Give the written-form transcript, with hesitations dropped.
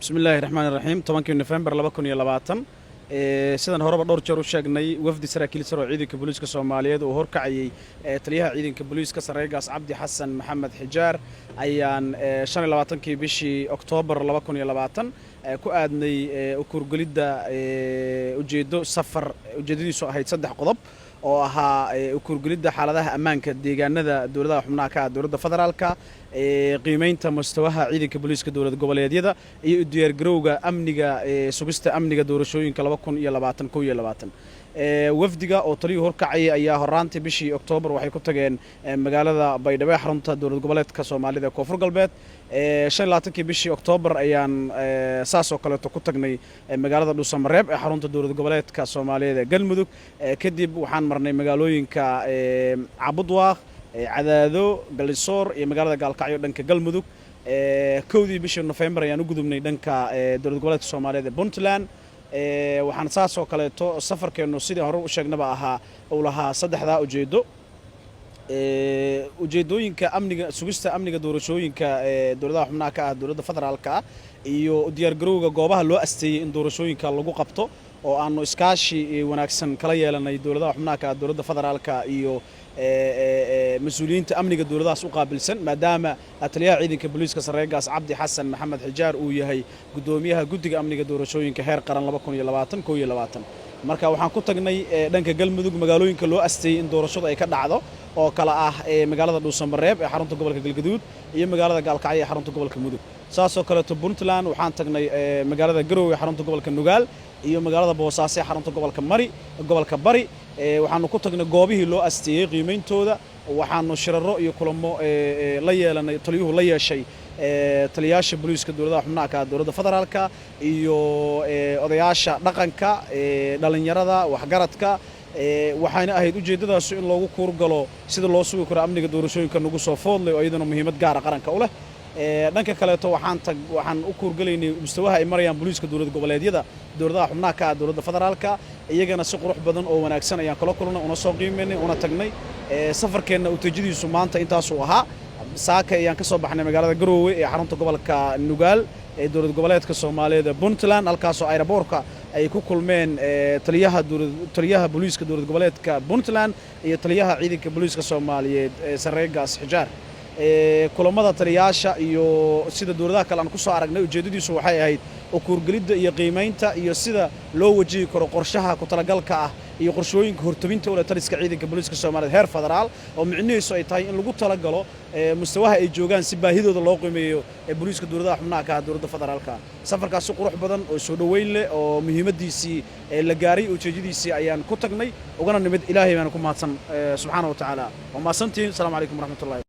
Bismi illaahi raxmaani raxiim. 10-kii Nofembar 2020, sidaan horeba dhowr jeer u sheegnay, wafdi saraakiil sare oo ciidanka booliiska Soomaaliyeed uu horkacayey taliyaha ciidanka booliiska, sareegaas Cabdi Xasan Maxamed Xijaar, ayaan 25-kii bishii Oktoobar 2020 ku aadnay ukuurgelidda ujeeddo safar ujeeddadiisu ahayd saddex qodob, oo ahaa ukuurgelidda xaaladaha ammaanka deegaanada dowladaha xubnaha ka ah dowladda federaalka, qiimeynta mustawaha ciidanka booliiska dowlad goboleedyada iyo u diyaargarowga amniga, sugista amniga doorashooyinka 2020-21. Wafdiga oo taliyuhu horkacayay ayaa horaantii bishii Oktoobar waxay ku tageen magaalada Baydhabo ee xarunta dowlad goboleedka Soomaalida ee Koonfur Galbeed. 25-kii bishii Oktoobar ayaan saas oo kaleeto ku tagnay magaalada Dhuusamareeb ee xarunta dowlad goboleedka Soomaaliyeed ee Galmudug. Kadib waxaan marnay magaalooyinka Cabudwaaq, Cadaado, Galisoor iyo magaalada Gaalkacyo dhanka Galmudug. 1-dii bishii Nofembar ayaan u gudubnay dhanka dowlad goboleedka Soomaaliyeed ee Puntland. Waxaan saas oo kaleeto safarkeennu, sidii hore u sheegnaba, ahaa uu lahaa saddexdaa ujeeddo: ujeeddooyinka amniga, sugista amniga doorashooyinka ee dowladaha xubnaha ka ah dowladda federaalka ah, iyo diyaargarowga goobaha loo asteeyey in doorashooyinka lagu qabto, oo aanu iskaashi wanaagsan kala yeelanay dowladaha xubnaha ka ah dowladda federaalka iyo mas-uuliyiinta amniga dowladahaas u qaabilsan, maadaama taliyaha ciidanka booliiska, sareegaas Cabdi Xasan Maxamed Xijaar, uu yahay guddoomiyaha guddiga amniga doorashooyinka heer qaran 2020-21. Marka waxaan ku tagnay dhanka Galmudug magaalooyinka loo asteeyey in doorashadu ay ka dhacdo, oo kale ah magaalada Dhuusamareeb ee xarunta gobolka Galgaduud iyo magaalada Gaalkacyo ee xarunta gobolka Mudug. Saasoo kaleeto Puntland waxaan tagnay magaalada Garowe ee xarunta gobolka Nugaal iyo magaalada Boosaaso ee xarunta gobolka Mari, gobolka Bari. Waxaanu ku tagnay goobihii loo asteeyey qiimeyntooda. Waxaanu shiraro iyo kulamo la yeelanay, taliyuhu la yeeshay taliyaasha booliiska dowladaha xubnaha ka dowladda federaalka iyo odayaasha dhaqanka, dhalinyarada, waxgaradka. Waxaana ahayd ujeeddadaasu in loogu kuurgalo sida loo sugi karo amniga doorashooyinka nagu soo foodlay, oo iyaduna muhiimad gaara qaranka u leh. Dhanka kaleeto waxaan u kuurgalaynay mustawaha ay marayaan booliiska dowlad goboleedyada dowladaha xubnaha ka ah dowladda federaalka. Iyagana si qurux badan oo wanaagsan ayaan kala kulnay, una soo qiimaynay, una tagnay. Safarkeenna ujeedadiisu maanta intaasuu ahaa. Saaka ayaan ka soo baxnay magaalada Garoowe ee xarunta gobolka Nugaal ee dowlad goboleedka Soomaaliyeed ee Puntland, halkaasoo aeroboorka ay ku kulmeen taliyaha booliiska dowlad goboleedka Puntland iyo taliyaha ciidanka booliiska Soomaaliyeed ee sareegaas Xijaar. Kulamada taliyaasha iyo sida dowladaha kale aan ku soo aragnay, ujeeddadiisu waxay ahayd ukuurgelidda iyo qiimaynta iyo sida loo wajihi karo qorshaha ku talagalka ah iyo qorshooyinka hortobinta u leh taliska ciidanka booliiska Soomaaliyeed heer federaal, oo micnihiisu ay tahay in lagu talagalo mustawaha ay joogaan si baahidooda loo qiimeeyo ee booliiska dowladaha xubnaha ka ah dowladda federaalka. Safarkaas si qurux badan oo soo dhoweyn leh oo muhiimaddiisii la gaaray ujeeddadiisii ayaan ku tagnay ugana nimid. Ilaahay baana ku mahadsan, subxaana wa tacaala. Waa mahadsantihiin. Asalaamu calaykum waraxmatullahi.